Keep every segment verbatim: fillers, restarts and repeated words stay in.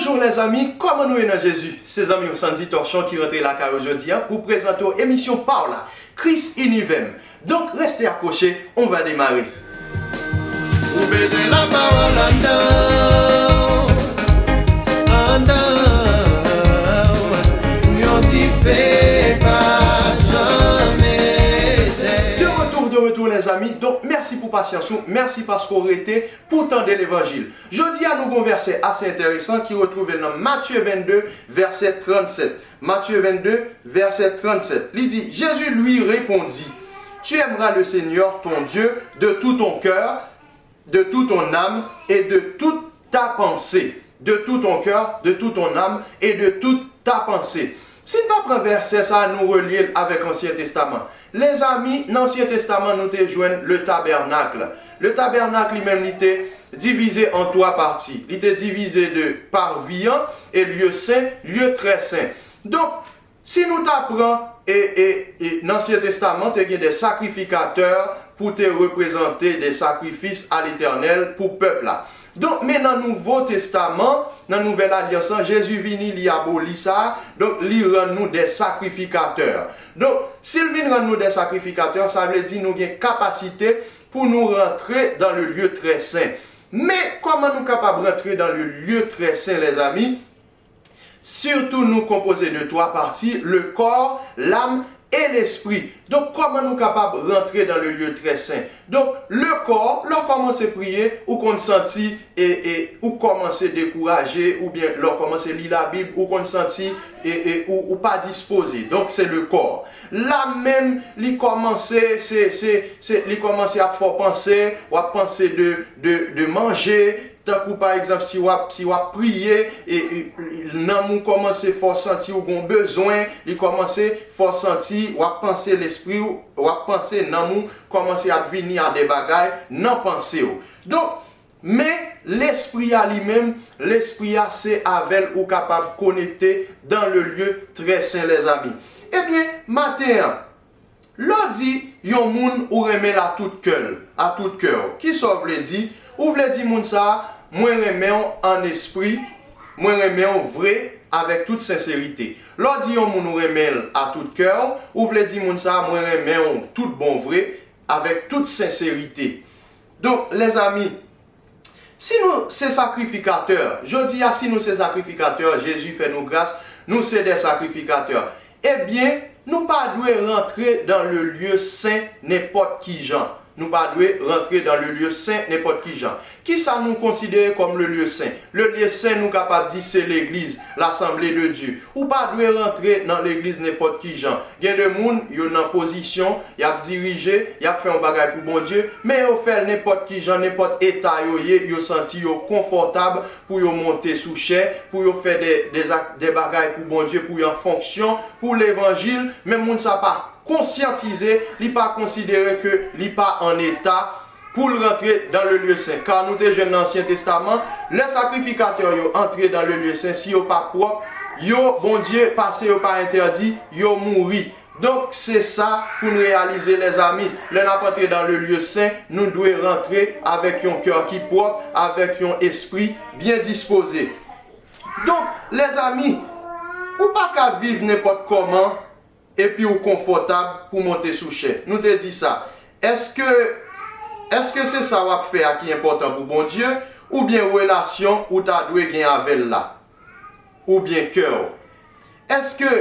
Bonjou lèzanmi, kòman nou ye nan Jezi? Se zanmi w Sandy Torchon ki rantre lakay ou jodi a pou prezante w emisyon pa w la, Kris Inivè m. Donk, reste akwoche, on va demare. Ou bezwen lapawòl anndan w, anndan w, pou yon dife pa janm etenn. De retour, de retour, lèzanmi. Donk, mèsi pou pasyans ou, mèsi paske w rete pou tande levanjil. Jodi a, nou gon vèsè ase enteresan ki retwouve nan Matye vennde, vèsè trannsèt. Matye vennde, vèsè trannsèt. Li di, Jésus lui répondit, Tu aimeras le Seigneur ton Dieu de tout ton cœur, de toute ton âme et de toute ta pensée. De tout ton cœur, de toute ton âme et de toute ta pensée. Si n ta pran vèsè sa, nou relye l avèk Ansyen Testaman. Lèzanmi, nan Ansyen Testaman, nou te jwenn le tabernacle. Le tabernacle, li menm, li te divize an twa pati. Li te divize de parvis an e lye sen, lye trè sen. Donk, si nou ta pran e, e, e nan Ansyen Testaman, te gen de sakrifikatè pou te reprezante de sakrifis a Letènèl pou pèp la. Donk, men nan Nouvo Testaman, nan Nouvèl Alyans lan, Jezi vini, li aboli sa, donk, li rann nou de sakrifikatè. Donk, si l vin rann nou de sakrifikatè, sa vle di nou gen kapasite pou nou rantre dans le lieu très saint. Men, kòman nou kapab rantre dans le lieu très saint, lèzanmi? Sitou nou konpoze de twa pati, le corps, l'âme et l'esprit. Donk, kòman nou kapab rantre dans le lieu très saint? Donk, le corps, lè w kòmanse priye, ou konn santi, e, e, ou kòmanse dekouraje, oubyen lè w kòmanse li Labib, ou konn santi, e, e, ou, ou pa dispoze. Donk, se le corps. L'âme menm, li kòmanse, se, se, se, li kòmanse ap fè w panse, w ap panse de, de, de manje, tankou pa egzanp, si w ap, si w ap priye, e, e, nanm ou kòmanse fè w santi w gon bezwen, li kòmanse fè w santi w ap panse lespri w, w ap panse nanm ou kòmanse ap vini a de bagay nan panse w. Donk, men lespri a li menm, lespri a se avè l ou kapab konekte dans le lieu très saint, lèzanmi. Ebyen, maten an, lè w di yon moun ou renmen l a tout kè l, a tout kè w, kisa w vle di? Ou vle di moun sa a, mwen renmen w an espri, mwen renmen w vre, avèk tout senserite. Lè w di yon moun ou renmen l a tout kè w, ou vle di moun sa a, mwen renmen w tout bon vre, avèk tout senserite. Donk, lèzanmi, si nou se sakrifikatè, jodi a, si nou se sakrifikatè, Jezi fè nou gras, nou se de sakrifikatè. Ebyen, nou pa dwe rantre dans le lieu saint nenpòt ki jan. Nou pa dwe rantre dans le lieu saint nenpòt ki jan. Kisa nou konsidere kòm le lieu saint? Le lieu saint, nou kapab di se legliz, l'assemblée de Dieu. Ou pa dwe rantre nan legliz nenpòt ki jan. Gen de moun, yo nan pozisyon, y ap dirije, y ap fè yon bagay pou Bondye, men yo fè l nenpòt ki jan, nenpòt eta yo ye, yo santi yo konfòtab pou yo monte sou chè, pou yo fè de, de, de bagay pou Bondye, pou yo an fonksyon, pou levanjil, men moun sa pa konsyantize, li pa konsidere ke li pa an eta pou l rantre dans le lieu saint. Ka nou te jwenn nan Ansyen Testaman, lè sakrifikatè yo antre dans le lieu saint, si yo pa pwòp, yo, Bondye pase yo pa entèdi, yo mouri. Donk, se sa pou n reyalize, lèzanmi. Lè n ap antre dans le lieu saint, nou dwe rantre avèk yon kè ki pwòp, avèk yon espri byen dispoze. Donk, lèzanmi, ou pa ka viv nenpòt kòman epi w konfòtab pou monte sou chè. Nou te di sa. Èske, èske se sa w ap fè a ki enpòtan pou Bondye, oubyen relasyon ou ta dwe gen avè l la? Oubyen kè w? Èske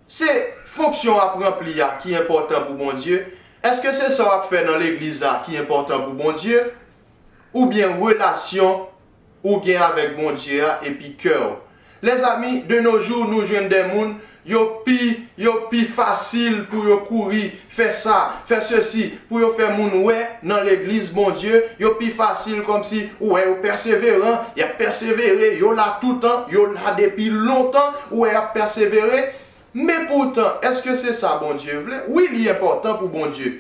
se fonksyon w ap ranpli a ki enpòtan pou Bondye? Èske se sa w ap fè nan legliz la ki enpòtan pou Bondye? Oubyen relasyon ou gen avèk Bondye a epi kè w? Lèzanmi, de nos jours, nou jwenn de moun, yo pi, yo pi fasil pou yo kouri, fè sa, fè sesi, pou yo fè moun wè nan legliz Bondye, yo pi fasil kòmsi, ou wè, yo pèseveran, y ap pèsevere, yo la toutan, yo la depi lontan, ou wè, y ap pèsevere. Men poutan, èske se sa Bondye vle? Wi, li enpòtan pou Bondye.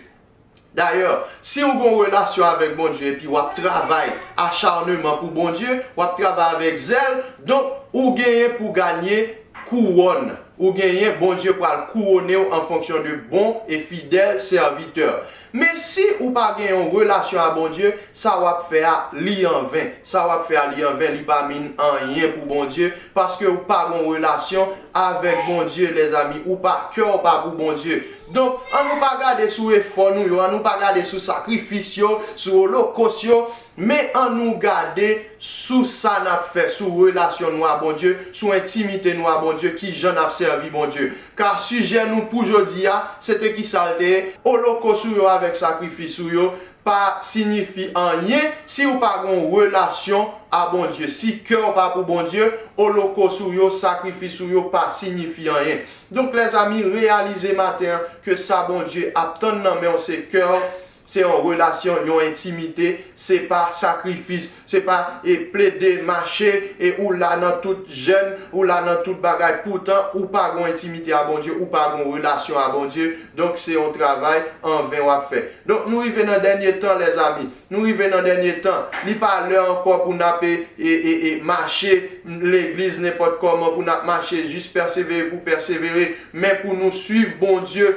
Dayè, si w gon relasyon avèk Bondye epi w ap travay acharnement pou Bondye, w ap travay avèk zèl, donk, ou genyen pou ganye kouwòn. Ou genyen, Bondye pral kouwone w an fonksyon de bon e fidèl sèvitè. Men si ou pa gen yon relasyon a Bondye, sa w ap fè a, li anven. Sa w ap fè a, li anven, li pa mean anyen pou Bondye, paske ou pa gen yon relasyon avèk Bondye, lèzami, ou pa, kè w pa pou Bondye. Donk, an nou pa gade sou efò nou yo, an nou pa gade sou sakrifis yo, sou olokos yo, men an nou gade sou sa n ap fè, sou relasyon nou a Bondye, sou entimite nou a Bondye, kijan n ap sèvi Bondye. Ka sijè nou pou jodi a, se te ki sa l te ye, olokos ou yo avèk sakrifis ou yo pa siyifi anyen si ou pa gen yon relasyon a Bondye. Si kè w pa pou Bondye, olokos ou yo, sakrifis ou yo pa siyifi anyen. Donk, lèzami, reyalize maten an ke sa Bondye ap tann nan men w se kè w, se yon relasyon, yon entimite, se pa sakrifis, se pa e plede mache e ou la nan tout jèn, ou la nan tout bagay, poutan ou pa gen yon entimite a Bondye, ou pa gen yon relasyon a Bondye, donk se yon travay anven w ap fè. Donk nou rive nan dènye tan, lèzami, nou rive nan dènye tan, li pa lè ankò pou n ap e, e, e, e mache legliz nenpòt kòman, pou n ap mache jis pèsevere pou pèsevere, men pou nou swiv Bondye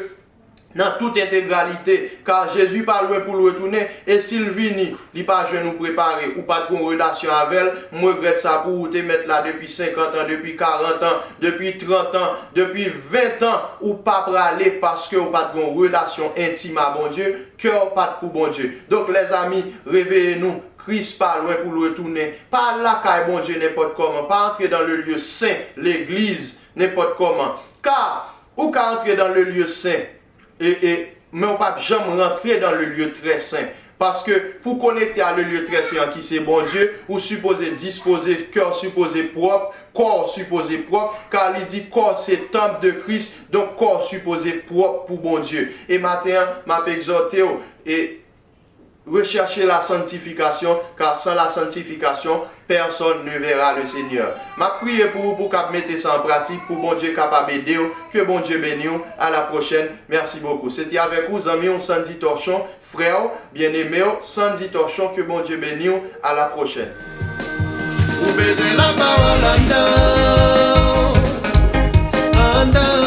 nan tout entegralite, ka Jezi pa lwen pou l retounen, e si l vini, li pa jwenn ou prepare, ou pa t gen yon relasyon avè l, m regrèt sa pou ou, ou te mèt la depi senkant an, depi karant an, depi trant an, depi ven an, ou pa prale paske ou pa t gen yon relasyon entim a Bondye, kè w pa t pou Bondye. Donk, lèzami, reveye nou, Kris pa lwen pou l retounen. Pa al lakay Bondye nenpòt kòman, pa antre dans le lieu saint, legliz, nenpòt kòman. Ka ou ka antre dans le lieu saint, e, e, men w p ap janm rantre dans le lieu très saint. Paske pou konekte a le lieu très saint an ki se Bondye, ou sipoze dispoze, kè w sipoze pwòp, kò w sipoze pwòp, ka li di kò se tanp de Kris, donk kò w sipoze pwòp pou Bondye. E maten an, m ap egzòte w, e recherchez la sanctification, car sans la sanctification, personne ne verra le Seigneur. M ap priye pou ou pou w kab mete sa an pratik, pou Bondye kapab ede w. Ke Bondye beni w. À la prochaine. Merci beaucoup. Se te avèk ou, zanmi w, Sandy Torchon, frè w, byeneme w, Sandy Torchon. Ke Bondye beni w. À la prochaine. Ou bezwen lapawòl anndan w, anndan